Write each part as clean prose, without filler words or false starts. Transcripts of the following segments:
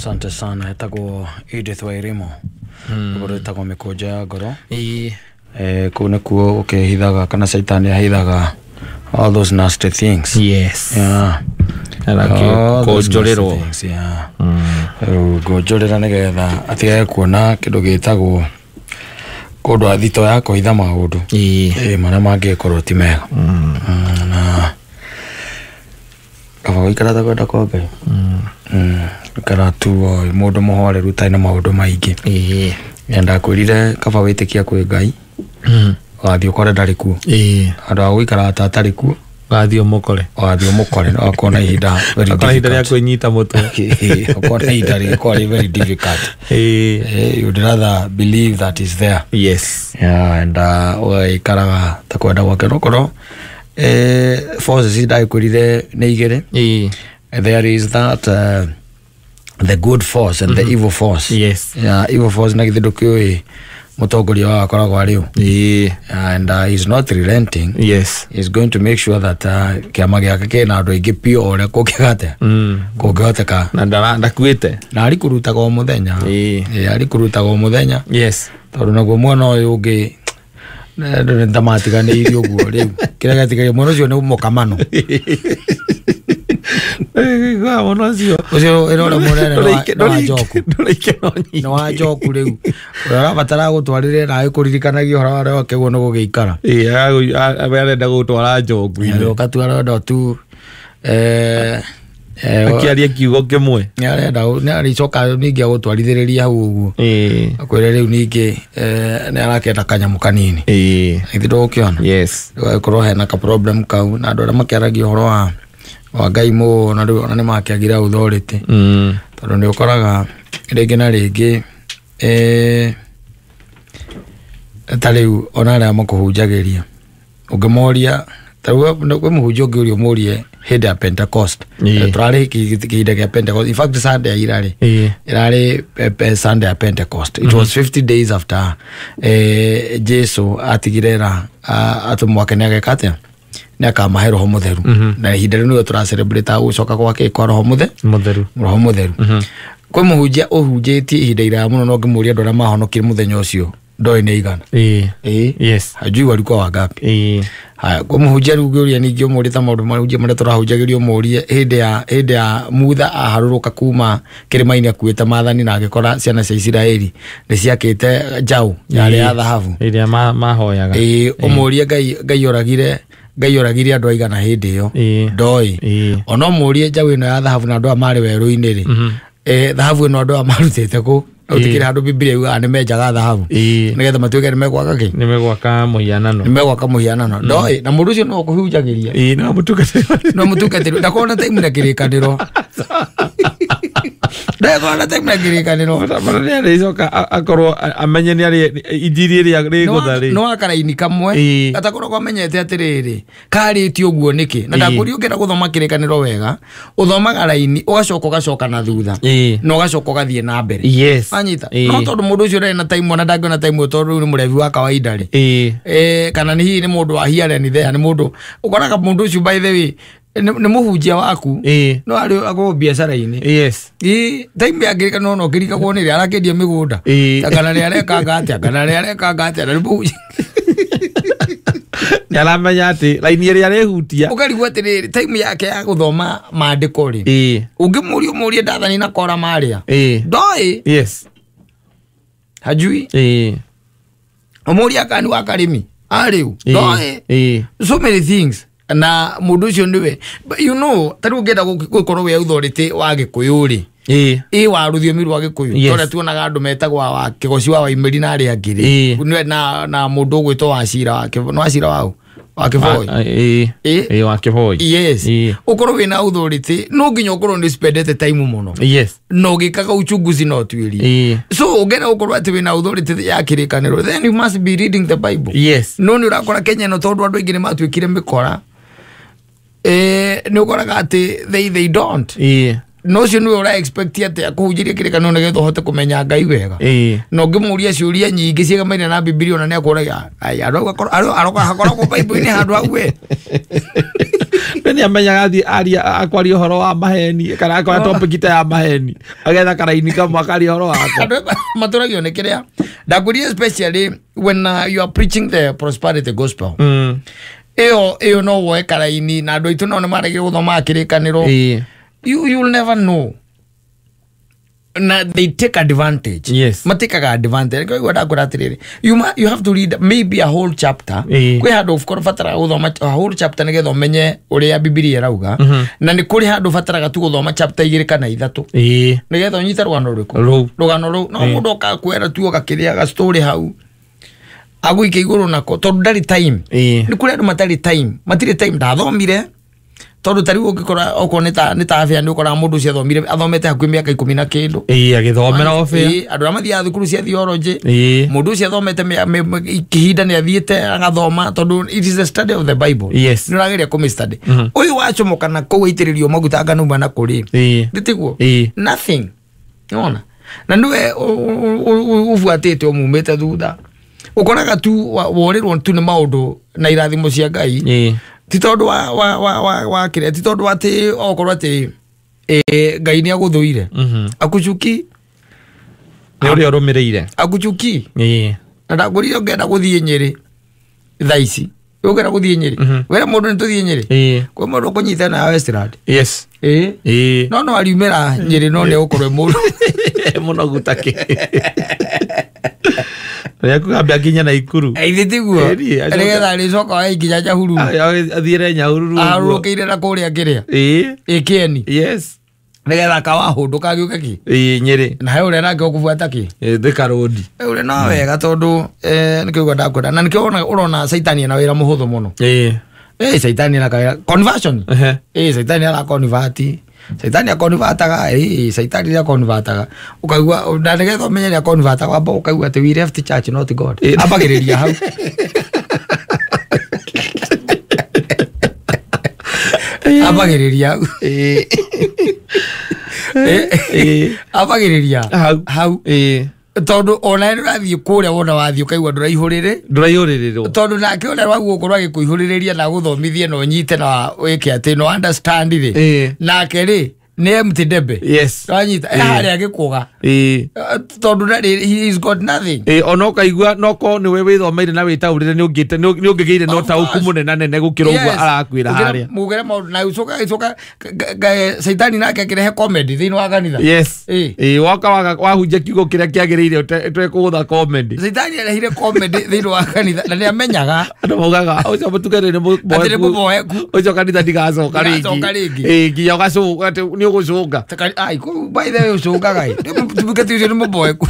Asante sana. Etagwo Edith Wairimu. Rwĩmbo rwĩtagwo Mĩkũnjo ya Ngoro. Kũu nĩkuo ũkĩhithaga kana Caitani ahithaga all those nasty things. Yes. Yeah. All those nasty Kũnjũrĩrwo. things, yeah. Rĩu ngũnjũrĩra nĩgetha atigage kuona kĩndũ gĩtagwo kũndũ athito ya kũhitha maũndũ. Marĩa mangĩkorwo ti mega. Na kaba gũikara ta kwenda kwa Ngai. Gũikara tu o mũndũ mũhoreru ũtarĩ na maũndũ maingĩ. Ndakwĩrire kaba wĩtĩkia kwĩ Ngai. Ũgathiĩ ũkore ndarĩ kuo. Handũ ha gũikara ta atarĩ kuo. Ũgathiĩ ũmũkore. Ũgathiĩ ũmũkore na ũkona ihinda very Ũkona ihinda rĩa difficult. kwĩnyita mũtwe. Ũkona ihinda rĩgĩkorwo rĩ very difficult. You'd rather believe that is there. Yes. Yeah, and ũgaikaraga ta kwenda gwake no forces ndagĩkwĩrire nĩ igĩrĩ. There is that the good force and the evil force. Yes. Yeah, evil force na githĩ ndũkĩũĩ mũtongoria wao akoragwo arĩ ũ. And he's not relenting. Yes. He's going to make sure that kĩama gĩake kĩna andũ aingĩ biũ o ũrĩa kũngĩgate kũngĩhoteka. Na ndakuĩte. Na arĩkũrutaga o mũthenya. Arĩkũrutaga o mũthenya. Yes. Tondũ naguo mwena ũyũ ũngĩ andũ nĩ ta matiganĩirio ũguo rĩu kĩrĩa gĩatigaire mwena ũcio nĩ mũkamano. Mwena ũcio. Ũcio ĩno ũrĩa mũnene nĩ wa njoku. Ndũrĩ ikeno nyingĩ. Nĩ wa njoku rĩu. Ũrĩa ũrabatara gũtwarĩre nawe kũririkanagia ũhoro wa ũrĩa wakĩgwo nĩ gũgĩikara. We arenda gũtwara njoku-inĩ. Ũgatua arenda tu Akĩaria kiugo kĩmwe. Nĩ arenda nĩ arĩcoka ningĩ agũtwarithĩrĩria hau ũguo. Akwĩre rĩu ningĩ nĩ arakĩenda kanyamũ kanini. Githĩ ndũgũkĩona? Yes. Gũgakorwo hena ka problem kau na andũ arĩa makĩaragia ũhoro wa Ngai mũno rĩu ona nĩ makĩagire authority. Tondũ nĩ ũkoraga rĩngĩ na rĩngĩ ta rĩu ona arĩa makũhunjagĩria ũngĩmoria ta rĩu kwĩ mũhunjia ũngĩũria ũmũrie hĩndĩ ya Pentecost. Tũrarĩ kĩhinda kĩa Pentecost. In fact Sunday ya ira rĩ ĩrarĩ Sunday ya Pentecost. It was 50 days after Jesu atigire ra atũmwo ake nĩ ageka atĩa nĩ akamahe Roho Mũtheru. Na ihinda rĩu nĩrĩo tũracelebrate gũcoka gwake kwa Roho Mũtheru. Roho Mũtheru. Kwĩ mũhunjia ũhunjĩtie ihinda iraya mũno no ngĩmũria andũ arĩa mahonokire mũthenya ũcio ndoĩ nĩ igana. Yes. Hajui walikuwa wangapi. Haya, kwĩ mũhunjia rĩu ũngĩũria ningĩ ũmũrie ta maũndũ marĩa marĩa tũrahunjagĩrio ũmũrie hĩndĩ ya Mutha aharũrũka kuma kĩrĩma-inĩ akuĩte maathani na agĩkora ciana cia Isiraeli nĩ ciakĩte njaũ yarĩ ya thahabu. Ĩrĩa mahoyaga. Ũmũrie Ngai oragire andũ aigana hĩndĩ ĩyo. Ndoĩ. Ona ũmũrie njaũ ĩno ya thahabu na andũ aya marĩ werũ-inĩ rĩ. Thahabu ĩno andũ aya marutĩte kũ? Ũtikĩrĩ handũ Bibilia yugaga nĩ menjaga thahabu. Nĩgetha matuĩke nĩ megwaka kĩ? Nĩ megwaka mũhianano. Nĩ megwaka mũhianano. Ndoĩ. Na mũndũ ũcio no ũkũhunjagĩria. No mũtungatĩri. No mũtungatĩri. Ndakorwo na time na kĩrĩkanĩro. Ndakorwo na time na kĩrĩkanĩro. Bata nĩ arĩcoka akorwo amenye nĩ arĩ injiri ĩrĩa rĩgũtha rĩ. No akaraini kamwe. Atakoragwo amenyete atĩrĩrĩ karĩtie ũguo nĩkĩ. Na ndakũria ũngĩenda gũthoma kĩrĩkanĩro wega ũthomaga raini ũgacoka ũgacoka na thutha. Na ũgacoka ũgathiĩ na mbere. Yes. Anyita. No tondũ mũndũ ũcio ndarĩ na time ona ndangĩona time tondũ rĩu nĩ mũrebi wa kawaida rĩ. Kana nĩ hihi nĩ mũndũ wa here and there nĩ mũndũ ũkoraga mũndũ ũcio by the way nĩ mũhunjia waku no arĩ akorwo biacara-inĩ. Yes. Time ya kĩrĩkanĩro no kĩrikagwo nĩ rĩ arakĩendia mĩgũnda. Kana nĩ arekanga atĩa kana nĩ arekanga atĩa na nĩ mũhunjia. Nĩ aramenya atĩ raini ĩrĩa arĩhutia. Ũkarigwo atĩrĩrĩ time yake ya gũthoma maandĩko rĩ. Ũngĩmũria ũmũrie Ndathani na Kora marĩa. Ndoĩ. Yes. Hajui. Ũmũrie Akani wa Karĩmi arĩu. Ndoĩ. So many things. Na mũndũ ũcio nĩwe. You know, ta rĩu ũngĩenda gũkorwo wĩ authority wa Gĩkũyũ rĩ. Wa rũthiomi rwa Gĩkũyũ. Tondũ tuonaga andũ metagwo wa Kĩgoci wa Waimĩri na arĩa angĩ rĩ. Na mũndũ ũgwĩtwo Wacira wa nĩ Wacira waũ? Wa Kĩboi. Wa Kĩboi. Yes. Ũkorwo wĩna authority no nginya ũkorwo nĩ spendete time mũno. Yes. Na ũgĩkaga uchunguzi na ũtuĩria. So ũngĩenda gũkorwo atĩ wĩna authority ya kĩrĩkanĩro then you must be reading the Bible. Yes. No nĩ ũrakora Kenya ĩno tondũ andũ aingĩ nĩ matuĩkire mĩkora. Nĩ ũkoraga atĩ they don't. No ũcio nĩwe ũra expect atĩ akũhunjĩrie kĩrĩkanĩro nĩgetha ũhote kũmenya Ngai wega. Na ũngĩmũria ciũria nyingĩ ciegamaine na Bibilia ona nĩ akũragia hakoragwo Bible-inĩ handũ hau we. Nĩ amenyaga athiĩ aria akwaria ũhoro wa maheni kana akora topic ta ya maheni agetha karaini kamwe akaria ũhoro wako. Andũ matũragio nĩ kĩrĩa ndakũria, especially when you are preaching the prosperity gospel. Ĩyo no woe karaini na andũ aitũ nao nĩ maregire gũthoma kĩrĩkanĩro. You will never know na they take advantage. Matikaga advantage. Kwa ndakwĩra atĩrĩrĩ, you have to read maybe a whole chapter. Kwĩ handũ of course bataraga gũthoma a whole chapter nĩgetha ũmenye ũrĩa Bibilia ĩrauga, na nĩ kũrĩ handũ bataraga tu gũthoma chapter 2 kana 3 nĩgetha ũnyite rũgano rũrĩkũ. Rũu. Rũgano rũu no mũndũ oka kwĩra tu ũgakĩrĩa story hau agũike igũrũ nako tondũ ndarĩ time. Nĩ kũrĩ andũ matarĩ time, matirĩ time, ndathomire tondũ ta rĩu ũngĩkora okorwo nĩ ta afya nĩ ũkoraga mũndũ ũcio athomire athomete hakuhĩ mĩaka 10 na kĩndũ. Agĩthomera obĩa. Andũ arĩa mathiaga thukuru cia theology, mũndũ ũcio athomete kĩhinda nĩ athiĩte agathoma tondũ it is the study of the Bible. Nĩ ũrageria kũmĩ study. Ũyũ wacomoka na kũu aitĩrĩrio maguta anganauma na kũrĩ ndĩtiguo. Nothing nona na nĩwe ũbuatĩte ũmumĩte thutha, ũkoraga tu worĩrwo tu nĩ maũndũ na irathimo cia Ngai. Ti tondũ wa kĩrĩa, ti tondũ atĩ okorwo atĩ Ngai nĩ agũthũire, akuchuki. Nĩ ũrĩa ũrũmĩrĩire. Akuchuki. Na ndakũrire ũngĩenda gũthiĩ Nyĩrĩ thaa ici, ũngĩenda gũthiĩ Nyĩrĩ, wĩra mũndũ nĩ tũthiĩ Nyĩrĩ, kwĩ mũndũ ũkũnyita na Westland. No ariumĩra Nyĩrĩ no nĩ egũkorwo e mũru. Mũnogu takĩ ũrĩa kũgambia nginya Naikuru. Ithĩ tiguo? Nĩgetha arĩcoka wae nginya Nyahururu. Athiĩre Nyahururu ũguo. Aharũrũkĩire na kũrĩa kĩrĩa ĩkĩeni nĩgetha akawahũndũka agĩũke kĩ. Nyĩrĩ. Na he ũrĩa nake ũkũbuata kĩ. Thika Road. Ũrĩa no wega tondũ nĩkĩo ũguo ndakwenda na nĩkĩo ũrona Caitani ena wĩra mũhũthũ mũno. Caitani ena kawĩra conversion. Caitani ara convert, Caitani akonvataga, Caitani nĩ akonvataga ũkaigua, na nĩgetha ũmenye nĩ akonvataga wamba ũkaigua atĩ we left church not God. Ambagĩrĩria hau. Ambagĩrĩria hau. Ambagĩrĩria Hau. hau tondũ ona nĩ ũrathiĩ kũrĩa wona wathiĩ ũkaigua ndũraihũrĩrĩ. Ndũraihũrĩrĩrwo. Tondũ nake ũrĩa wagũkorwo agĩkũihũrĩrĩria na gũthomithie na ũnyite na wĩke atĩ no understand rĩ, nake rĩ nĩ empty debe. Wanyita harĩa agĩkũga tondũ ndarĩ, he's got nothing. Ona ũkaigua no korwo nĩwe wĩthomeire na wĩtaũrĩre nĩ ũngĩgĩire na Of ũtaũku course. mũnenanene gũkĩra ũguo arakwĩra harĩa. Mugere maũndũ na ũcoka Caitani nake akĩrehe comedy thĩinĩ wa kanitha. Woka wahunjia kiugo kĩrĩa kĩagĩrĩire ũtekũgũtha comedy. Caitani arehire comedy thĩinĩ wa kanitha na nĩ amenyaga andũ maugaga ũcio mũtungatĩri nĩ atĩ nĩ mũboeku. Ũcio kanitha ndigacoka rĩngĩ. Ndigacoka rĩngĩ. Nginya ũgacũnga atĩ nĩ ũgũcũnga. Ai, by the way ũcũngaga ĩ mũtungatĩri ũcio nĩ mũboeku.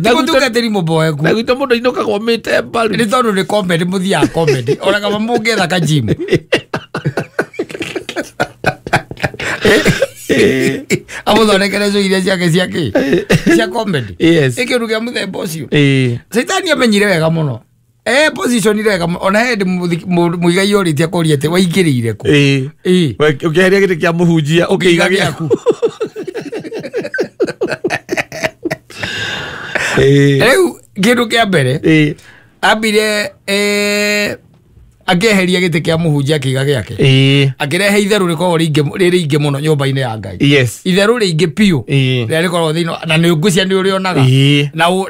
Ti mũtungatĩri mũboeku. Na gwitũ mũndũ ainũkaga omĩte mbaru. Nĩ tondũ nĩ comedy mũthiaga comedy ona kaba mũngĩetha kajimu amũthondekere cio iria ciake ciake cia comedy. Ĩ kĩndũ kĩa mũthemba ũcio. Caitani amenyire wega mũno position wega mũno ona hĩndĩ mũigai orĩtie kũria atĩ waingĩrĩire kũ. We, ũkĩeheria gĩtĩ kĩa mũhunjia ũkĩiga gĩaku. Rĩu kĩndũ kĩa mbere ambire akĩeheria gĩtĩ kĩa mũhunjia akĩiga gĩake. Akĩrehe itherũ rĩkoragwo rĩ rĩingĩ mũno nyũmba-inĩ ya Ngai. Itherũ rĩingĩ biũ rĩrĩa rĩkoragwo thĩinĩ na nĩ ngwĩciria nĩ ũrĩonaga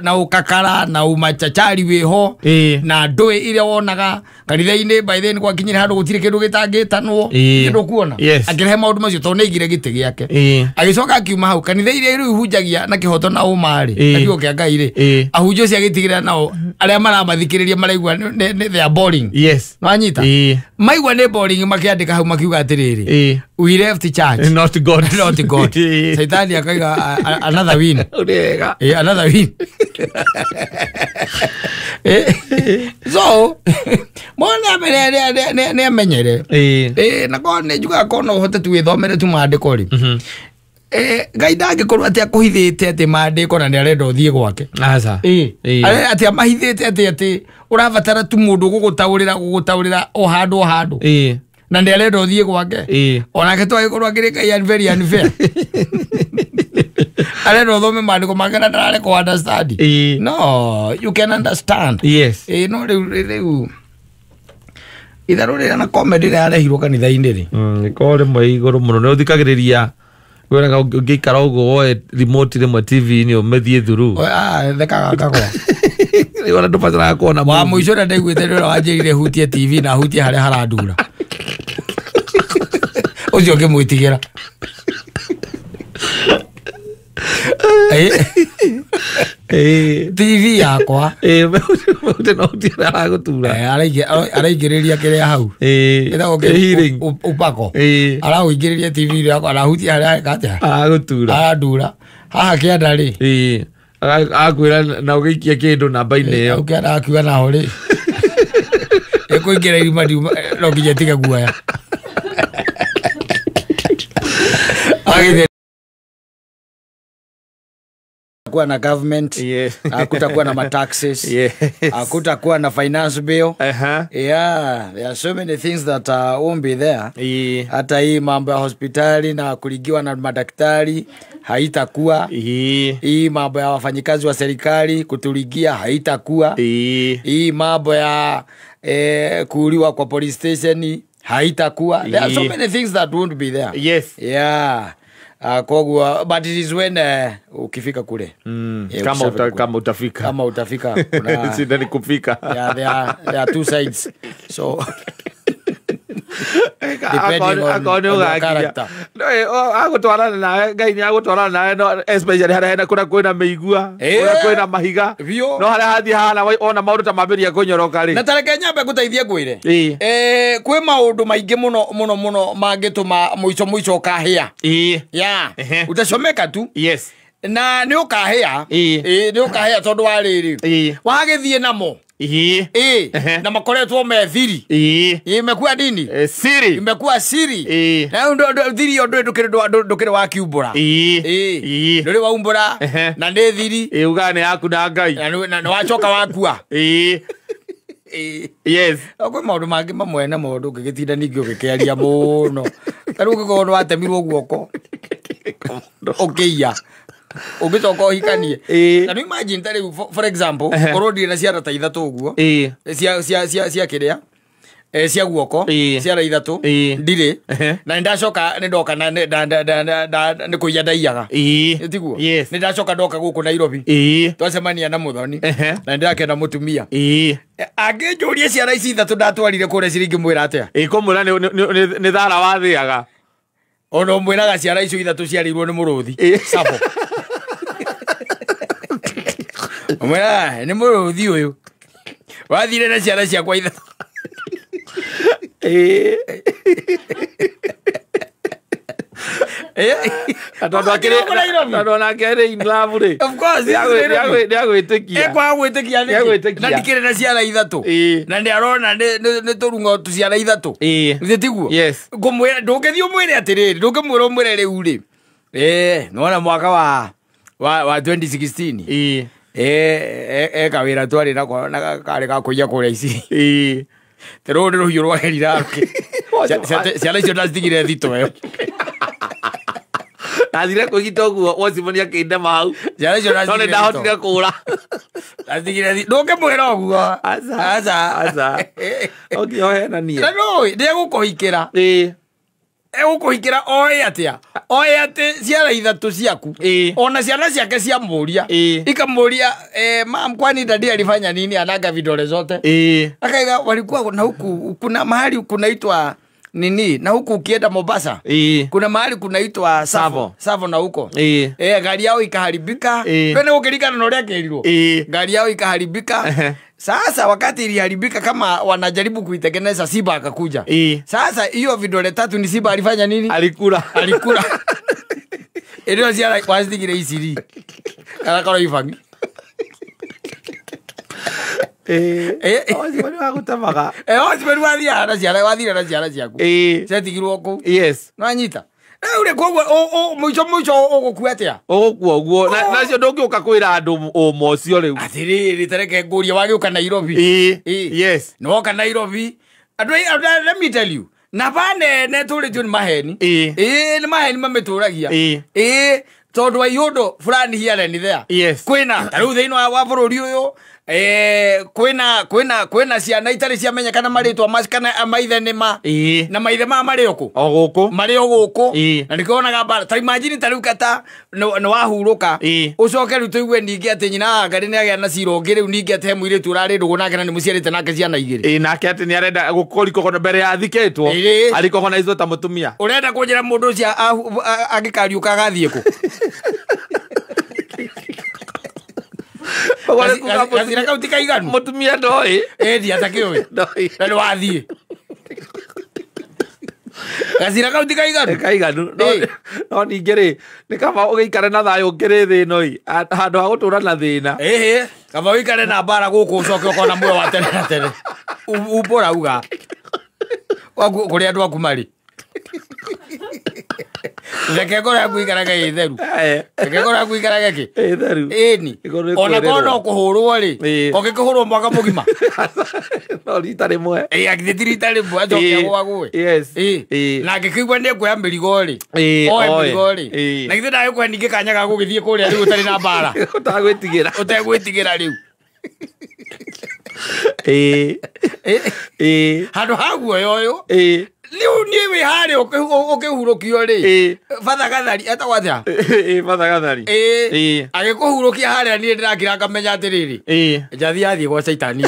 na ũkakara na ũmachachari wĩho na ndũĩ iria wonaga kanitha-inĩ. By then gwakinyire handũ gũtirĩ kĩndũ gĩtangĩtanwo. Kĩndũ kuona. Akĩrehe maũndũ macio tondũ nĩ aigire gĩtĩ gĩake. Agĩcoka akiuma hau kanitha iria rĩu ihunjagia na kĩhoto na ũma rĩ, na kiugo kĩa Ngai rĩ, ahunjia ũcio agĩtigĩrĩra nao arĩa maramathikĩrĩria maraigua they are boring. Nwanyita? Maigua nĩ boring, makĩandĩka hau makiuga atĩrĩrĩ, we left church not God. Not God. Saitani akaiga another win. Ũrĩ wega. Another win. So mwana nĩ amenyere. Na korwo nĩ njugaga korwo no ũhote tu wĩthomere tu maandĩko rĩ, Ngai ndangĩkorwo atĩ akũhithĩte atĩ maandĩko na nĩ arenda ũthiĩ gwake. Aca. Atĩ amahithĩte atĩ ũrabatara tu mũndũ gũgũtaũrĩra o handũ o handũ na nĩ arenda ũthiĩ gwake. Onake twagĩkorwo akĩrĩ Ngai very unfair, arenda ũthome maandĩko make na ndarareka understand. No you can understand. No rĩu Itharũ rĩrĩa na comedy ĩrĩa yarehirwo kanitha-inĩ rĩ. Ko rĩmwe igũrũ mũno nĩ ũthikagĩrĩria wĩraga ũngĩikara ũguo woe remote rĩmwe TV-inĩ ũmĩthiĩ through. Thekaga kagwa. Rĩu ona ndũbataraga kuona wa mũico ũrĩa ndaiguĩte nĩ ũrĩa wanjĩrire hutie TV na hutie harĩa harandura. Ũcio ngĩmwĩtigĩra. TV yakwa araingĩrĩria kĩrĩa hau ĩtagwo upako araũingĩrĩria TV yakwa arahutia harĩa atĩa aragũtura arandura haha kĩanda rĩ akwĩra na ũgĩikia kĩndũ namba-inĩ ĩyo kĩanda akiuga naho rĩ ĩkũingĩra irima no nginya ĩtige guoya. Hakutakuwa na government, hakutakuwa na mataxes, hakutakuwa na finance bill. Yeah, there are so many things that won't be there. Hata hii mambo ya hospitali na kuligiwa na madaktari haitakuwa. Hii mambo ya wafanyikazi wa serikali kutuligia haitakuwa. Hii mambo ya kuuliwa kwa police station haitakuwa. There are so many things that won't be there. Yes. Yeah. Kogua, but it is when ukifika kule. Kama utafika. Kama utafika. Sida ni kufika. Yeah, there are two sides. So depending on your character. No, agũtwarana nawe Ngai nĩ agũtwarana nawe no especially harĩa hena kũrĩa kwĩna mĩigua, kũrĩa kwĩna mahiga. No harĩa hathiĩ hahana ona maũndũ ta mambĩrĩria kũnyoroka rĩ. Na tareke nyambe ngũteithie ngwĩre. Kwĩ maũndũ maingĩ mũno mũno mũno mangĩtũma mũico mũico ũkahĩa. Yeah. Utachomeka tu. Yes. Na nĩ ũkahĩa. Nĩ ũkahĩa tondũ wa rĩrĩ. Wagĩthiĩ namo. Na makoretwo me thiri. Imekuwa nini? Siri. Imekuwa siri. Na thiri yo ndukire wa kiumbura. Nduri wa umbura na nĩ thiri. Ugaga nĩ yaku na Ngai. Na wacoka wakua. Yes. Kwĩ maũndũ mangĩ mamwe na maũndũ ũngĩgĩtinda ningĩ ũgĩkĩaria mũno. Ta rĩu ũngĩkorwo nĩwatemirwo guoko ũkĩiya ũngĩcoka ũhikanie. Na nĩ imagine ta rĩu for example korwo ndirĩ na ciara ta ithatũ ũguo cia kĩrĩa cia guoko ciara ithatũ ndirĩ na nĩndacoka nĩndoka nĩ kũiya ndaiyaga tiguo nĩndacoka ndoka gũkũ Nairobi twacemania na Muthoni na nĩndĩrakena mũtumia angĩnjũria ciara ici ithatũ ndatwarire kũrĩa ciringi mwĩra atĩa ĩkũmwĩra nĩ thara wathĩaga ona ũmwĩraga ciara icio ithatũ ciarĩirwo nĩ mũrũthi sabo ũmwĩraga nĩ mũrũthi ũyũ wathire na ciara ciakwa ithatũ. Tondũ onake arĩ in love rĩ. Of course, nĩagwĩtĩkia. Ekwagwĩtĩkia nĩkĩ? Na ndikĩrĩ na ciara ithatũ. Na nĩarona nĩ tũrung'o tũciara ithatũ. Githĩ tiguo? Yes. Ngũmwĩra ndũngĩthiĩ ũmwĩre atĩrĩrĩ, ndũngĩmwĩra ũmwĩre rĩu rĩ. Nĩwona mwaka wa 2016. Kawĩra twarĩ nako na karĩ ga kũiya kũrĩa ici. Rũrũ nĩ rũhiũ rwagerire rũkĩ. Ciana icio ndacitigire thito ĩyo. Ndathire kwĩgita ũguo Wocimoni akĩndema hau. Ciana icio No nĩ ndahotire kũũra. Ndacitigire thito. Ndũngĩmwĩra ũguo. Aca. Aca. Nginya ũhenanie. Na nũĩ nĩegũkũhikĩra. Egũkũhikĩra oĩ atĩa? Oĩ atĩ ciara ithatũ ciaku. Ona ciana ciake ciamũria. Ikamũria mam kwani dadi alifanya nini anaga vidole zote. Akaiga walikuwa na huku kuna mahali kunaitwa nini na huku ukienda Mombasa. Kuna mahali kunaitwa Savo. Savo na huko. Gari yao ikaharibika. Twende ukirikana na ũrĩa kĩrirwo. Gari yao ikaharibika. Sasa wakati iliharibika kama wanajaribu kuitengeneza Simba akakuja. Sasa hiyo vidole tatu ni Simba alifanya nini? Alikula. Alikula. Ĩrĩa ciara wacitigire iciri. Kana korwo ibangi. Wocimoni wagũtemaga. Wocimoni wathiaga na ciara wathire na ciara ciaku. Ciatigirwo kũu. Yes. Nĩwanyita? Rĩu rĩ koguo mũico mũico ũgũkua atĩa? Ũgũkua ũguo nacio ndũngĩũka kwĩra andũ ũma ũcio rĩu. Atĩrĩrĩ tareke ngũrie wagĩũka Nairobi. Yes. Nĩwoka Nairobi. Andũ let me tell you. Namba nene tũrĩtio nĩ maheni. Nĩ maheni mamĩtũragia. Tondu wa iundu fulani here ni there. Yes. Kwina ta riu thiini wa bururi uyu kwina ciana itari ciamenyekana maritwa maci kana maithe ni ma na maithe ma mari oku o guku mari o guku na nikionaga mbara ta imagine ta riu kata ni wahuruka ucoke riu tuigue ningi ati nyina ngari ni agĩa na cira ũngĩ riu ningi ati he mũirĩtu ũrarĩ ndũgũ nake na nĩ mũciarĩte nake ciana igĩrĩ nake ati ni arenda gukoriko mbere ya athikĩtwo arikogonaizwo ta mũtumia ũrenda kũnjĩra mũndũ ũcio angĩkariũka agathiĩ kũ gacira kau ti kaiganu mutumia ndoi ndi atakĩũĩ na nĩ wathiĩ gacira kau ti kaiganu kaiganu no ningĩ rĩ nĩ kaba ũgĩikare na thayũ ũkĩrĩ thĩ ĩno ĩ handũ ha gũtũra na thĩna ĩhĩ kaba ũikare na mbara gũkũ ũcoke ũkona muoyo wa tene na tene umbũra uga kũrĩa andũ aku marĩ reke ngoro yaku ikarage ĩ theru reke ngoro yaku ikarage kĩ ĩ theru ĩni ona korwo no kũhũrwo rĩ ũngĩkĩhũrwo mwaka mũgima no rita rĩmwe ĩ agithĩ ti rita rĩmwe acoke agũagũe yes na angĩkĩigua nĩ ekuoya mĩrigo rĩ oe mĩrigo rĩ na githĩ ndagĩkũhe ningĩ kanya ga gũgĩthiĩ kũrĩa rĩu ũtarĩ na mbara ũtagwĩtigĩra ũtegwĩtigĩra rĩu handũ ha guoya ũyũ riu ni wi hari ukihurukio ri batha gathari etagwo atia batha gathari agikuhurukia haria ni ndirakira ngamenya atiriri njathi yathie gwa caitani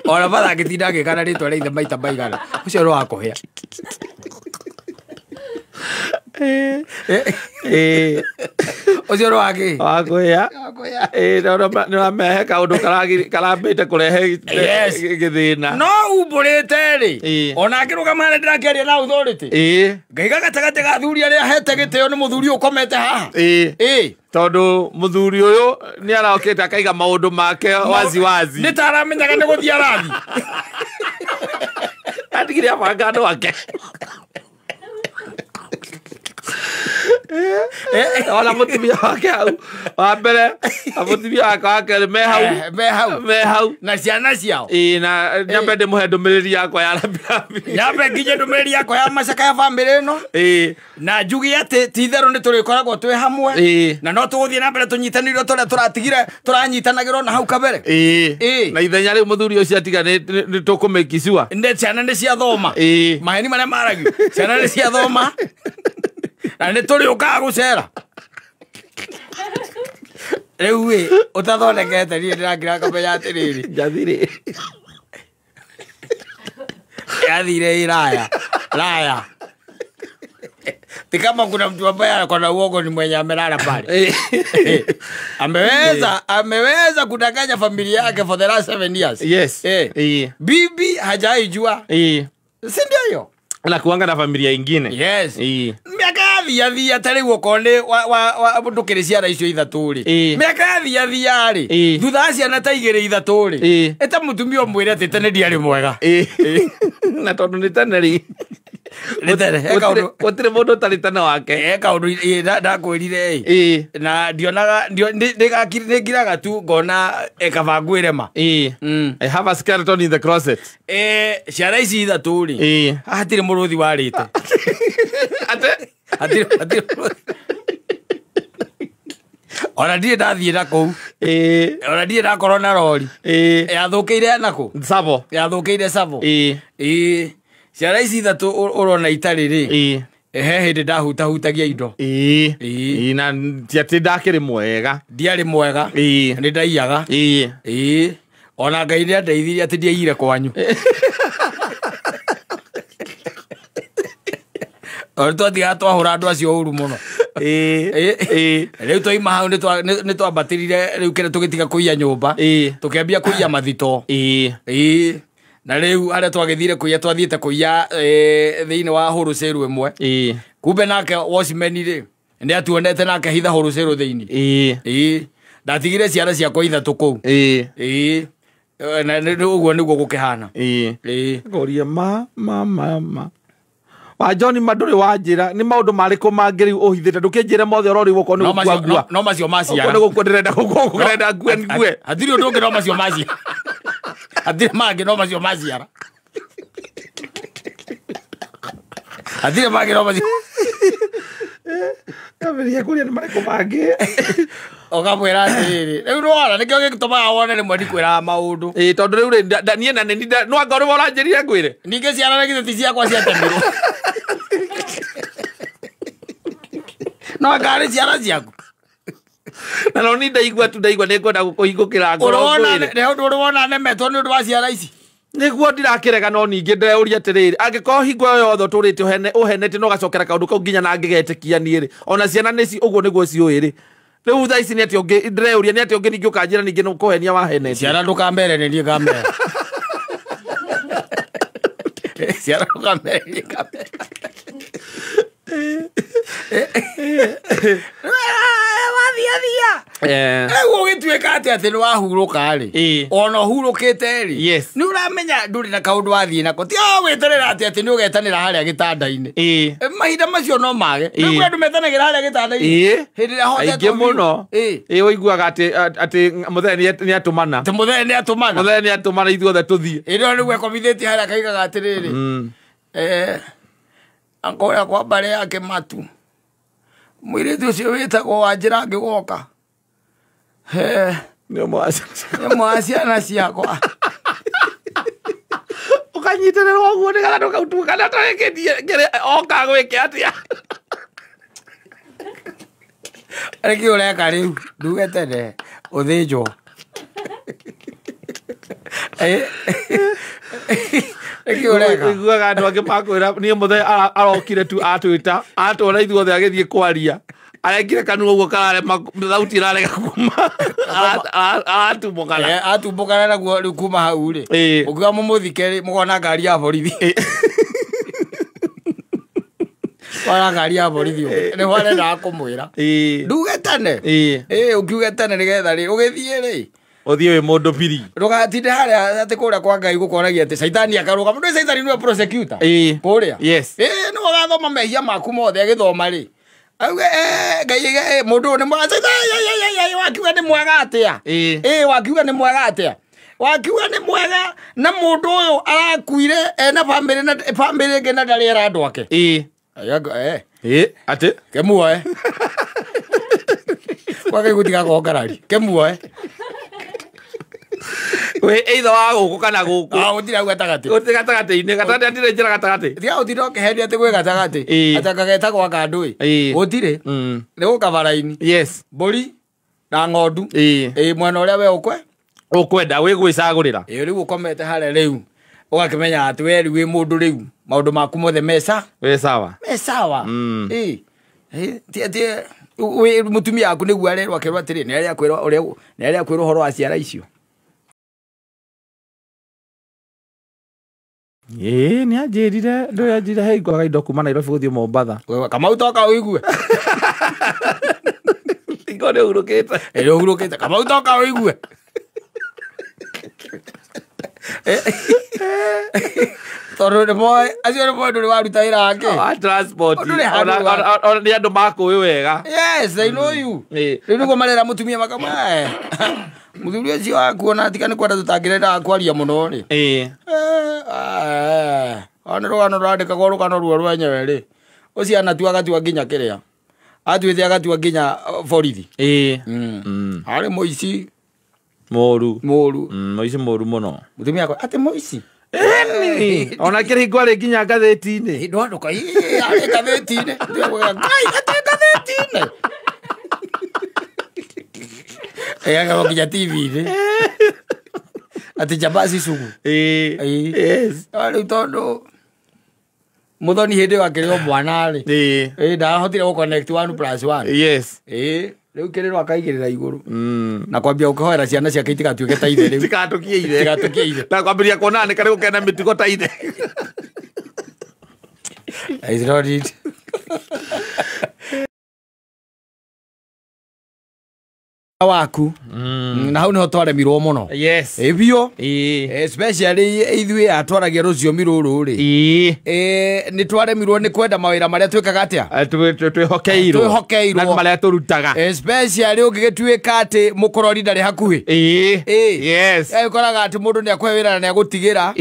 ona batha agitinda agikana ritwa ria ithe maita maigana ucio no wakuhia ucio no waki wakuhia no mehe kaundu karambite kurehe githina no umbũrĩte rĩ ona ngĩrũgama harĩa ndĩrakĩaria na authority ngaiga gatagatĩ ga athuri arĩa hete gĩtĩo nĩ mũthuri ũkomete haha tondu muthuri uyu ni arokite akaiga maundu make wazi wazi nĩ ta aramenyaga nĩ gũthiĩ arathi atigire abanga andũ ake ona mutumia wake hau wa mbere mutumia wake wa kerĩ me hau me hau na ciana ciao na nyambe ndĩmũhe ndũmĩrĩri yakwa ya rambirambi nyambe nginye ndũmĩrĩri yakwa ya macaka ya bamĩrĩ ĩno na njuge atĩ ti itherũ nĩ tũrĩkoragwo twĩ hamwe na no tũgũthiĩ na mbere tũnyitanĩire tũrĩa tũratigire tũranyitanagĩrwo na hau kabere na ithenya rĩu mũthuri ũcio atiga nĩ tũkũmĩkicua ciana nĩ ciathoma maheni marĩa maragio ciana nĩ ciathoma na nĩ tũrĩũkaga gũcera rĩu ĩ ũtathondekete niĩ ndĩrakira ngamenya atĩrĩrĩ njathirĩ yathire ĩ raya raya ti kama kuna mtu ambaye ako na uongo ni mwenye amelala pale ameweza kudanganya familia yake for the last 7 years. Yes. Bibi hajaijua si ndio hiyo na kuanga na familia ingine. Yes. Miaka yathia ta riu okorwo ni wa ndukiri ciana icio ithatu ri miaka yathia ri thutha wa ciana ta igiri ithatu ri eta mutumia umwire ati tene ndiarĩ mwega na tondu ni tene ri ni tene gutiri mundu utari tene wake kaundu ndakwirire na ndionaga nĩngiraga tu ngona kaba ngwĩrema I have a skeleton in the closet. Ciana ici ithatu ri hatirĩ mũrũthi warĩte hatirĩ ona ndirĩ ndathiĩ na kũu ona ndirĩ ndakorwo na rori yathũkĩire nakũ Savo yathũkĩire Savo ciana ici ithatũ ũrona itarĩ rĩ he hĩndĩ ndahutahutagia indo na ti atĩ ndakĩrĩ mwega ndiarĩ mwega nĩ ndaiyaga ona Ngai nĩ andeithirie atĩ ndiaiyire kwanyu ona twathiaga twahũra andũ acio ũru mũno rĩu twaima hau nĩ twambatĩrire rĩu kĩrĩa tũgĩtiga kũiya nyũmba tũkĩambia kũiya mathito na rĩu harĩa twagĩthire kũiya twathiĩte kũiya thĩinĩ wa hũrũcĩrũ ĩmwe kumbe nake watchman rĩ nĩ atuonete nake hitha hũrũcĩrũ thĩinĩ ndatigire ciana ciakwa ithatũ kũu na ũguo nĩguo gũkĩhana ngoria ma ma ma ma wa John ma ndũrĩ wanjĩra nĩ maũndũ marĩkũ mangĩ rĩu ũhithĩte ndũkĩnjĩre mothe ũrorĩgwo okorwo nĩ gũkua ngua no macio maciara okorwo nĩ gũkua ndĩrenda gũkua ngue ngue hatirĩ ũndũ ũngĩ no macio maciara hatirĩ mangĩ no macio maciara hatirĩ mangĩ no macio Kaberia kuria nĩ marĩkũ mangĩ. Ũkamwĩra atĩrĩrĩ, rĩu nĩwona nĩkĩo gĩtũmaga wone rĩmwe ndikwĩraga maũndũ. Ĩĩ tondũ rĩu rĩ niĩ na nĩ no anga ũrĩa ũranjĩrire ngwĩre. Ningĩ ciana na githĩ ti ciakwa ciatemirwo. No anga nĩ ciana ciaku. Na no ni ndaigua tu ndaigua nĩ ngwenda gũkũhingũkĩra ngoro ngwĩre. Nĩ ũndũ ũrĩ wona nemetwo nĩ ũndũ wa ciana ici. Nĩguo ndirakĩrega no ningĩ ndĩreuria atĩrĩrĩ, angĩkorwo hingo ĩyo yothe ũtũrĩte ũhenete no ũgacokera kaũndũ kau nginya na ngĩgetĩkia niĩ rĩ, ona ciana nĩ ũguo nĩguo ciũĩ rĩ. Rĩu thaa ici nĩ atĩa ũngĩ ndĩreuria nĩ atĩa ũngĩ ningĩ ũkanjĩra ningĩ nĩ kũhenia wahenete. Ciana ndũkamere nĩ niĩ ngamera. Ciana ndũkamere nĩ niĩ ngamera. Wathia. Rĩu ũgĩtuĩka atĩ atĩ nĩ wahurũka rĩ, ona ũhurũkĩte rĩ, nĩ ũramenya ndũrĩ na kaũndũ wathiĩ nako. Ti wĩterera atĩ atĩ nĩ ũgetanĩra harĩa gĩtanda-inĩ. Mahinda macio no mage. Nĩ kũrĩ andũ metanagĩra harĩa gĩtanda-inĩ. Hĩndĩ ĩrĩa ahotetwo aingĩ mũno. Ĩĩ ũiguaga atĩ mũthee nĩ atũmana. Atĩ mũthee nĩ atũmana. Mũthee nĩ atũmana ithuothe tũthiĩ. Hĩndĩ ĩyo nĩguo ekomithĩtie harĩa akaigaga atĩrĩrĩ. Akoya kwa mbarĩ yake matu. Mũirĩtu ũcio wĩtagwo Wanjĩra angĩgoka. Nĩ ũmwe wa ciana ciakwa. Ũkanyitĩrĩrwo ũguo nĩgetha ndũkautũkane ũtarĩkĩtie oka gwĩke atĩa. Nĩkĩ ũreka rĩu? Nduge tene ũthĩnjwo. Nĩkĩ ũreka? Ũiguaga andũ angĩ makwĩra niĩ mũthee arokire tu atwĩta atwona ithuothe agĩthiĩ kwaria. Arekire kanua ũguo kararema thauti ĩrarega kuma aratumbũkana. Atumbũkana naguo rĩu kuma hau rĩ. Ũkiuga mũmũthike rĩ mũkona ngari ya borithi. Wona ngari ya borithi nĩho arendaga kũmwĩra. Nduge tene. Ũkiuge tene nĩgetha rĩ ũgĩthiĩ rĩ. Ũthiĩ wĩ mũndũ biri. Ndũgatinde harĩa atĩ kũrĩa kwa Ngai gũkoragia atĩ caitani akarũgama. Ndũĩ caitani nĩwe prosecutor. Kũrĩa. Yes. Nĩwe ũgathoma mehia maku mothe agĩthoma rĩ. Auge Ngai mũndũ ũyũ nĩ mwega. Wakiuga nĩ mwega atĩa? Wakiuga nĩ mwega atĩa? Wakiuga nĩ mwega na mũndũ ũyũ arakuire ena bamĩrĩ na bamĩrĩ ĩngĩ na ndarĩ era andũ ake. Atĩ? Kemuoe. Kwa Ngai gũtigakorwo ngarari. Kemuoe. We either wa gũkũ kana gũkũ. Gũtirĩ hau gatagatĩ. Gũtirĩ gatagatĩ-inĩ, gatagatĩ hatirĩ njĩra gatagatĩ. Tiga gũtinda ũkĩhenia atĩ gwĩ gatagatĩ. Atĩ anga getagwo anga ndũĩ. Gũtirĩ. Nĩ gũkabara-inĩ. Yes. Mbũri na ng'ondu. Mwena ũrĩa we ũkwe? Ũkwenda wĩ gwĩcagũrĩra. Rĩu ũkomete harĩa rĩu. Ũgakĩmenya atĩ we rĩu wĩ mũndũ rĩu. Maũndũ maku mothe me sawa. Wĩ sawa. Me sawa. Ti atĩ mũtumia waku nĩguo arerwo akerwo atĩrĩ nĩ arĩa kwĩrwo ũrĩa nĩ arĩa kwĩrwo ũhoro wa ciara icio. Nĩ anjĩrire ndũĩ anjĩrire he ngũraga indo kuma Nairobi gũthiĩ Mombatha. Kamau toka ũigue. Hingo nĩ ũhurũkĩte. Nĩ ũhurũkĩte. Kamau toka ũigue. Tondũ nĩ moĩ acio nĩ moĩ ndũrĩ waruta wĩra wake. Wa transport. Ona nĩ andũ makũĩ wega. Yes, I know you. Rĩu nĩguo marera mũtumia makamwe. Mũthuri ũcio waku ona tiga nĩ kwenda tũtangĩrendaga kwaria mũno rĩ. Ona rũgano rwandĩkagwo rũgano ruo rwenyewe rĩ. Ũcio anatua agatua nginya kĩrĩa. Atuĩte agatua nginya borithi. Arĩ mũici. Mũru. Mũru. Mũici mũru mũno. Mũtumia akwa atĩ mũici. Ona kĩrĩ hingo arĩ nginya ngathĩti-inĩ. Ndwandũka arĩ ngathĩti-inĩ. Ngai atĩ ngathĩti-inĩ. Agakorwo nginya TV-inĩ. Atĩ njambazi sugu. Yes. Rĩu tondũ Muthoni hĩndĩ ĩyo akĩrĩ o mwana rĩ. Ndahotire gũ connect 1 + 1. Yes. Rĩu kĩrĩro akaigĩrĩra igũrũ. Na kwambia gũkĩhoera ciana ciake itigatuĩke ta ithe rĩu. Itigatukie ithe. Itigatukie ithe. Na kwambĩrĩria kuona nĩ karĩ gũkena mĩtugo ta ithe. It's not it. Waku. Na hau niho twaremirwo muno. Yes. Biũ. Especially ithuĩ atwaragia rũthiomi rũrũ rĩ. Nĩ twaremirwo nĩ kwenda mawĩra marĩa twĩkaga atĩa? Twĩhokeirwo. Twĩhokeirwo. Na marĩa tũrutaga. Especially ũngĩgĩtuĩka atĩ mũkorori ndarĩ hakuhĩ. Yes. Ũkoraga atĩ mũndũ nĩ akũhe wĩra na nĩ agũtigĩra.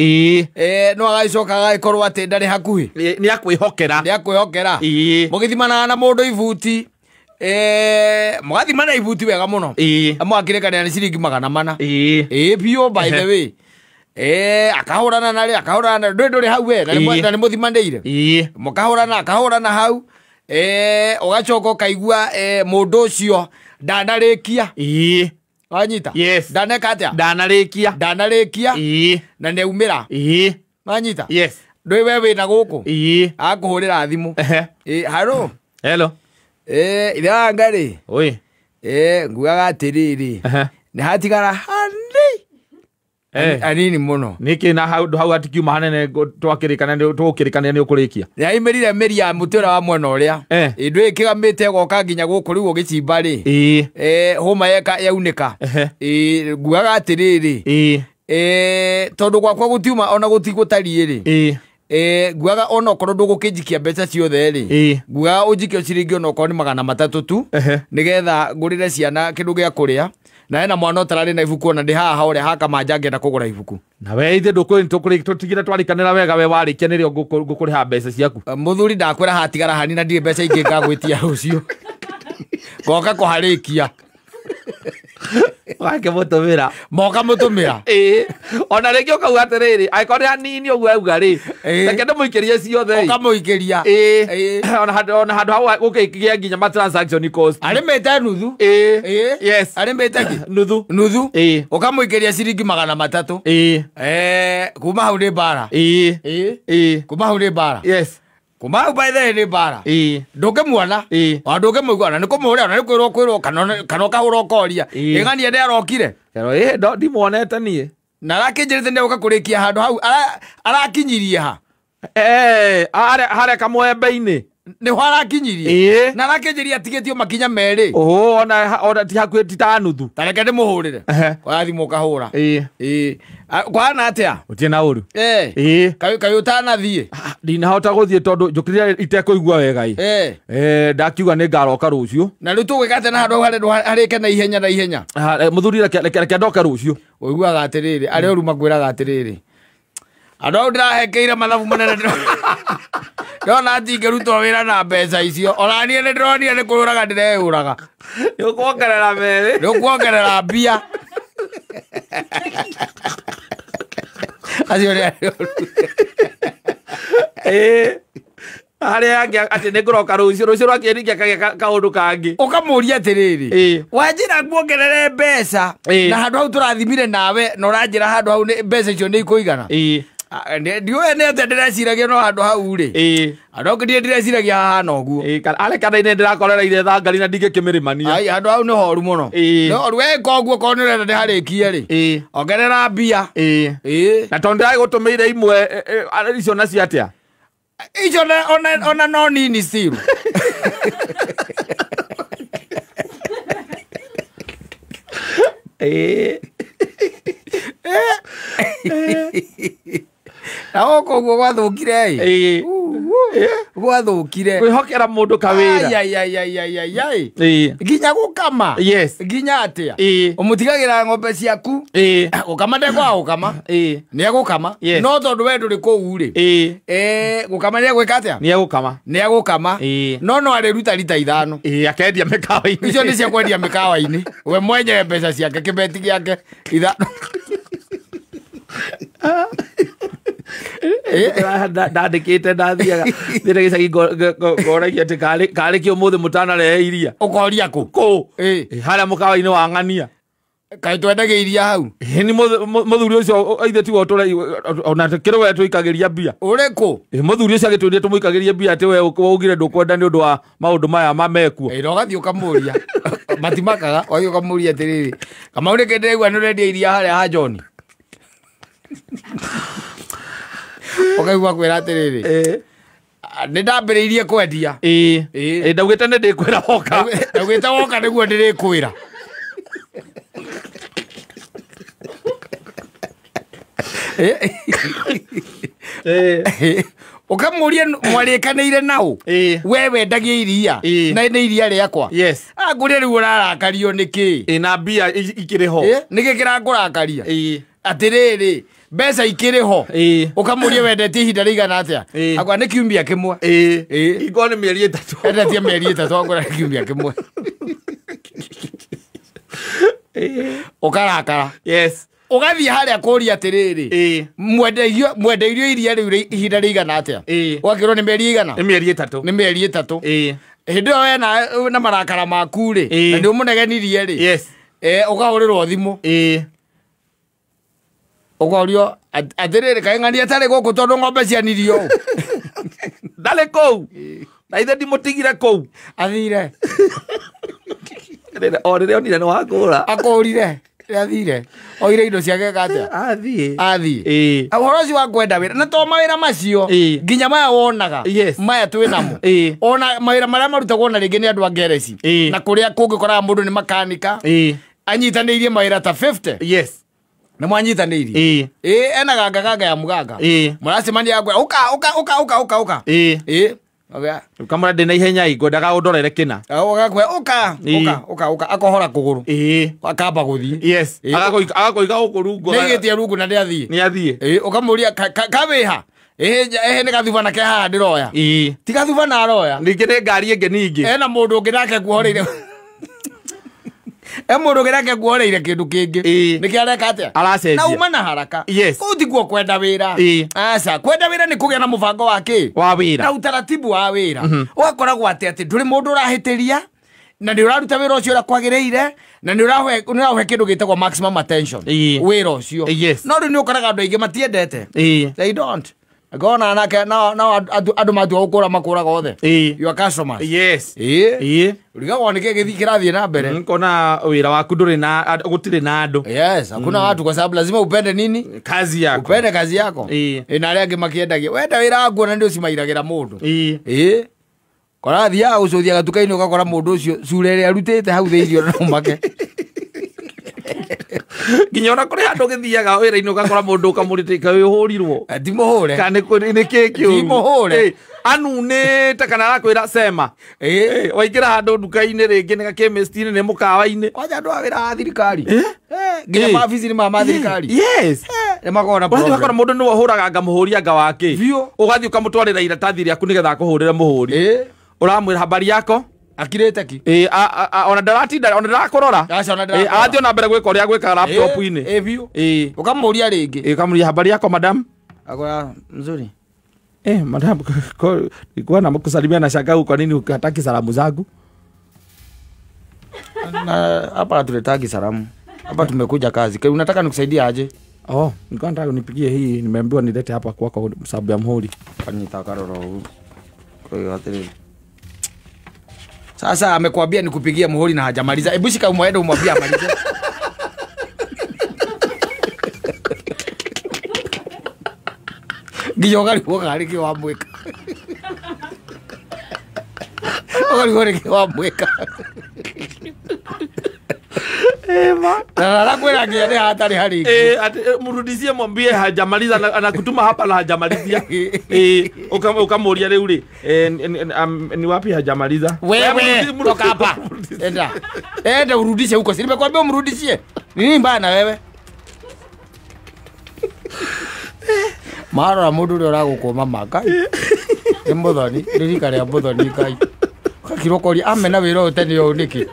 No agagĩcoka agagĩkorwo atĩ ndarĩ hakuhĩ. Nĩ akwĩhokera. Nĩ akwĩhokera. Mũgĩthimanaga na mũndũ ibuti. Mũgathima na ibuti wega mũno. Mwakĩrĩkanĩra nĩ ciringi 400. Ĩĩ biũ by the way. Akahũrana narĩ, akahũrana narĩ, ndũrĩ hau we, na nĩ mũthimanĩire. Mũkahũrana, akahũrana hau. Ũgacoka ũkaigua mũndũ ũcio ndanarĩkia. Wanyita? Yes. Ndaneka atĩa? Ndanarĩkia. Ndanarĩkia. Na nĩaumĩra. Wanyita? Yes. Ndũĩ we wĩna gũkũ? Akũhũrĩra thimũ. Haro. Hello. Ithe wa Ngarĩ. Oi. Ngugaga atĩrĩrĩ. Nĩ hatigara hanini. Hanini mũno. Nĩkĩ na handũ hau hatikiuma hanene twakĩrĩkana tũgũkĩrĩkanĩra nĩ ũkũrĩkia. Nĩaimĩrire mĩri ya mũtĩ ũrĩa wa mwena ũrĩa. Ndũĩ kĩgamĩte ĩgoka nginya gũkũ rĩu ũgĩcimba rĩ. Hũma yaunĩka. Ngugaga atĩrĩrĩ. Tondũ gwakwa gũtiuma ona gũtigũtariĩ rĩ. Ngugaga ona okorwo ndũgũkĩnjikia mbeca ciothe rĩ. Ngugaga ũnjikie ciringi ona okorwo nĩ 300 tu. Nĩgetha ngũrĩre ciana kĩndũ gĩa kũrĩa. Na hena mwana ũtararĩ na ibuku ona ndĩ haha ũrĩa hakamanja ngĩenda kũgũra ibuku. Na we ithe tũtigire twarĩkanĩra wega we warĩkia nĩrĩo ngũkũrĩha mbeca ciaku. Mũthuri ndakwĩra hatigara hanini na ndirĩ mbeca ingĩ ngagwĩtia rũciũ. Ngoka kũharĩkia. Wakĩmũtũmĩra. Moka mũtũmĩra. Ona rĩngĩ ũkauga atĩrĩrĩ, angĩkorwo nĩ hanini ũguo auga rĩ, reke ndĩmũikĩrie ciothe. Ũkamũikĩria. Ona handũ hau gũkĩgĩa nginya ma transaction cost. Arĩmĩte nuthu. Yes. Arĩmĩte kĩ? Nuthu. Nuthu. Ũkamũikĩria ciringi 300. Kuma hau nĩ mbara. Kuma hau nĩ mbara. Yes. Kuma hau by the way nĩ mbara. Ndũngĩmuona. Ona ndũngĩmũigua ona nĩ kũmũhũrĩra ona nĩ kwĩrwo kwĩrwo kana ũkahũra ũkoria. Ĩng'ania nĩ arokire. Ĩĩ ndimuonete niĩ. Na arakĩnjĩrĩte nĩ egũka kũrĩkia handũ hau arakinyirie ha. Harĩa kamwembe-inĩ. Nĩho arakinyirie. Na arakĩnjĩria atigĩtio makinya merĩ. Ona ti hakuhĩ ti ta nuthu. Ta reke ndĩmũhũrĩre. Oya thimũ ũkahũra. Kũhana atĩa? Gũtirĩ na ũru. Kaĩ ũtanathiĩ? Ndinahota gũthiĩ tondũ njũkĩrire itekũigua wega ĩ. Ndakiuga nĩ ngaroka rũciũ. Na rĩu tũgwĩka atĩa na handũ hau harĩke na ihenya na ihenya? Mũthuri reke ndoke rũciũ. Ũiguaga atĩrĩrĩ, arĩa ũru makwĩraga atĩrĩrĩ. Andũ hau ndĩrahekeire mathabu manene ndĩrona ndingĩrutwo wĩra na mbeca icio. Ona niĩ nĩ ndĩronire nĩ kwĩyũraga ndĩreyũraga. Nĩ ũkuongerera merĩ. Nĩ ũkuongerera mbia. Acio nĩ arĩa ũru. Harĩa angĩ atĩ nĩ ngũroka rũciũ, rũciũ rwakinya ningĩ akagĩa kaũndũ kangĩ. Ũkamũria atĩrĩrĩ, wanjĩra nguongerere mbeca na handũ hau tũrathimire nawe na ũranjĩra handũ hau mbeca icio nĩ ikũigana. Ndiũĩ nĩ atĩa ndĩreciragia no handũ hau rĩ. Handũ hau ndirĩ ndĩreciragia hahana ũguo. Arĩ kana-inĩ ndĩrakorereire thangari na ndingĩkĩmĩrĩmania. Ai handũ hau nĩ horu mũno. Nĩ horu weka ũguo korwo nĩ ũrenda ndĩharĩkie rĩ. Ongerera mbia. Na tondũ ndĩragũtũmĩire imwe icio nacio atĩa? Icio ona no nini still. Na gũkũ ũguo gwathũkire ĩ. Gwathũkire. Kwĩhokera mũndũ kawĩra. Ai. Nginya gũkama. Yes. Nginya atĩa? Ũmũtigagĩra ng'ombe ciaku. Gũkama ndekwaga gũkama. Nĩ egũkama. No tondũ we ndũrĩ kũu rĩ. Gũkama nĩ egwĩka atĩa? Nĩ egũkama. Nĩ egũkama. No no arĩruta rita 5. Akendia mĩkawa-inĩ. Icio nĩ cia kwendia mĩkawa-inĩ. We mwenyewe mbeca ciake kĩbeti gĩake 5. Ndandĩkĩte ndathiaga thiĩte gĩcagi ngoragia atĩ karĩ kĩ ũmũthĩ mũtanarehe iria. Ũkoria kũ? Kũ? Harĩa mũkawa-inĩ wa ng'ania. Kaĩ twendagia iria hau? Nĩ mũthuri ũcio ithe tiwe ona kĩrĩ we tũikagĩria mbia. Ũrĩkũ? Mũthuri ũcio agĩtwĩrire tũmũikagĩrie mbia atĩ we waugire ndũkwenda nĩ ũndũ wa maũndũ maya mamekuo. Na ũgathiĩ ũkamũria. Matimakaga, ũgathiĩ ũkamũria atĩrĩrĩ. Kamau nĩkĩ ndĩraigua nĩ ũrendia iria harĩa ha John? Ũkaigua kwĩra atĩrĩrĩ. Nĩ ndambĩrĩirie kwendia. Ndaugĩte nĩ ndĩkwĩra woka. Ndaugĩte woka nĩguo ndĩrĩkwĩra. Ũkamũria mwarĩkanĩire nao. We wendagia iria. Na nĩ iria rĩakwa. Yes. Angũria rĩu ũrarakario nĩkĩ? Na mbia ikĩrĩ ho. Nĩkĩ kĩrakũrakaria? Atĩrĩrĩ, Mbeca ikĩrĩ ho. Ũkamũria wendetie ihinda rĩigana atĩa? Akwa nĩ kiumia kĩmwe. Ingorwo nĩ mĩeri 3. Endetie mĩeri 3 akwĩra nĩ kiumia kĩmwe. Ũkarakara. Yes. Ũgathiĩ harĩa kũria atĩrĩrĩ, mwendeirio iria rĩu ihinda rĩigana atĩa? Ũgakĩrwo nĩ mĩeri igana? Nĩ mĩeri 3. Nĩ mĩeri 3. Hĩndĩ ĩyo wena na marakara maku rĩ, na nĩ ũmũnegenirie rĩ. Yes. Ũkahũrĩrwo thimũ. Ũkorio atĩrĩrĩ kaĩ ng'ania atarĩ gũkũ tondũ ng'ombe cianirio ũũ. Ndarĩ kũu. Na ithe ndimũtigire kũu. Athire. O rĩrĩa onire nĩ wakũra. Akũrire. Athire. Oire indo ciake atĩa? Athiĩ. Athiĩ. Ũhoro ũcio wa kwenda wĩra na to mawĩra macio nginya maya wonaga. Maya twĩ namo. Ona mawĩra marĩa marutagwo na rĩngĩ nĩ andũ a ngereci. Na kũrĩa kũngĩkoraga mũndũ nĩ makanika. Anyitanĩirie mawĩra ta 50. Yes. Na mwanyitanĩirie. Ena ganga ganga ya mũganga. Mũracemania akwĩra ũka ũka ũka ũka ũka ũka. Ukamũra ndĩna ihenya ngwendaga ũndorere kĩna. Ũgakwĩra ũka ũka ũka ũka akohora kũgũrũ. Akamba gũthiĩ. Yes. Agakoiga gũkũ rungu. Nĩaigĩtie rungu na nĩathiĩ. Nĩathiĩ. Ũkamũria kawĩha? Ĩhĩ nĩ gathubana ke haha ndĩroya. Ti gathubana aroya. Ningĩ nĩ ngari ĩngĩ ningĩ. Ena mũndũ ũngĩ nake nguoreire. Mũndũ ũngĩ nake nguoreire kĩndũ kĩngĩ. Nĩkĩo areka atĩa? Aracenjia. Na uma na haraka. Yes. Kũu tikuo kwenda wĩra. Aca, kwenda wĩra nĩ kũgĩa na mũbango wa kĩ? Wa wĩra. Na utaratibu wa wĩra. Ũgakoragwo atĩ atĩ ndũrĩ mũndũ ũrahĩtĩria na nĩ ũraruta wĩra ũcio ũrĩa kwagĩrĩire na nĩ ũraũhe kĩndũ gĩtagwo maximum attention. Wĩra ũcio. Yes. No rĩu nĩ ũkoraga andũ aingĩ matiendete. They don't. Ngona anake no andũ matua gũkũra makũraga othe. Your customers. Yes. Urigagwo nĩ kĩ kĩrathiĩ na mbere. Nkona wĩra waku ndũrĩ na gũtirĩ na andũ. Yes, hakuna watu kwa sababu lazima upende nini? Kazi yako. Upende kazi yako. Na arĩa angĩ makĩendagia. Wenda wĩra waku ona nĩ ũcimairagĩra mũndũ. Kora thiaga gũcũthia gatuka-inĩ ũgakora mũndũ ũcio cura ĩrĩa arutĩte hau thĩinĩ ona no make. Nginya ona kũrĩ handũ ũgĩthiaga wĩra-inĩ ũgakora mũndũ ũkamũrĩtĩka wĩhũrirwo. Ti mũhũre. Kana nĩ kĩ kĩũru. Ti mũhũre. Anunĩte kana arakwĩra sema. Waingĩra handũ nduka-inĩ rĩngĩ nĩ gakĩmĩsti-inĩ nĩ mũkawa-inĩ. Kwanja andũ a wĩra wa thirikari. Nginya mabici-inĩ ma thirikari. Yes. Nĩ makoragwo na problem. Ũgathiĩ ũgakora mũndũ nĩwe ũhũraga anga mũhũri anga wa kĩ. Biũ. Ũgathiĩ ũkamũtwarĩra iratathi rĩaku nĩgetha akũhũrĩre mũhũri. Ũramwĩra habari yako? Akirĩte ki? Ona ndaratinda ona ndarakorora. Aca ona ndarakorora. Athiĩ ona mbere gwĩka ũrĩa gwĩkaga laptop-inĩ. Biũ. Ũkamũria rĩngĩ. Ũkamũria habari yako madam? Akwĩra mzuri. Madam, nilikuwa nakusalimia na shangaa kwa nini hutaki salamu zangu? Na hapa hatuletagi salamu. Hapa tumekuja kazi. Unataka nikusaidie aje? Oh, nilikuwa nataka unipigie hii, nimeambiwa nilete hapa kwako sababu ya muhuri. Kanyita karoro huu. Kwa hiyo atiri. Sasa amekuambia nikupigie muhuri na hajamaliza. Hebu shika umwende umwambie amalize. Nginya ũkarigwo karĩ kĩ wamwĩka. Ũkarigwo nĩ kĩ wamwĩka. Na arakwĩra nginya nĩ hatarĩ harĩki. Mrudizie mwambie hajamaliza, anakutuma hapa na hajamalizia. Ukamũria rĩu rĩ, ni wapi hajamaliza? Wewe toka hapa. Enda. Enda urudishe huko. Si nimekuambia umrudishie. Nini mbaya na wewe? Marora mũndũ ũrĩa ũragũkũma maka. Nĩ mũthoni, nĩ rika rĩa mũthoni Ngai. Ũgakirwo ũkoria amena wĩra ũyũ tene ũũ nĩkĩ?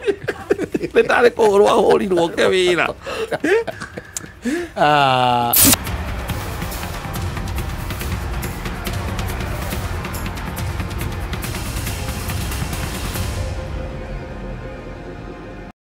Nĩ tarĩ kũhũrwo ahũrirwo ke wĩra.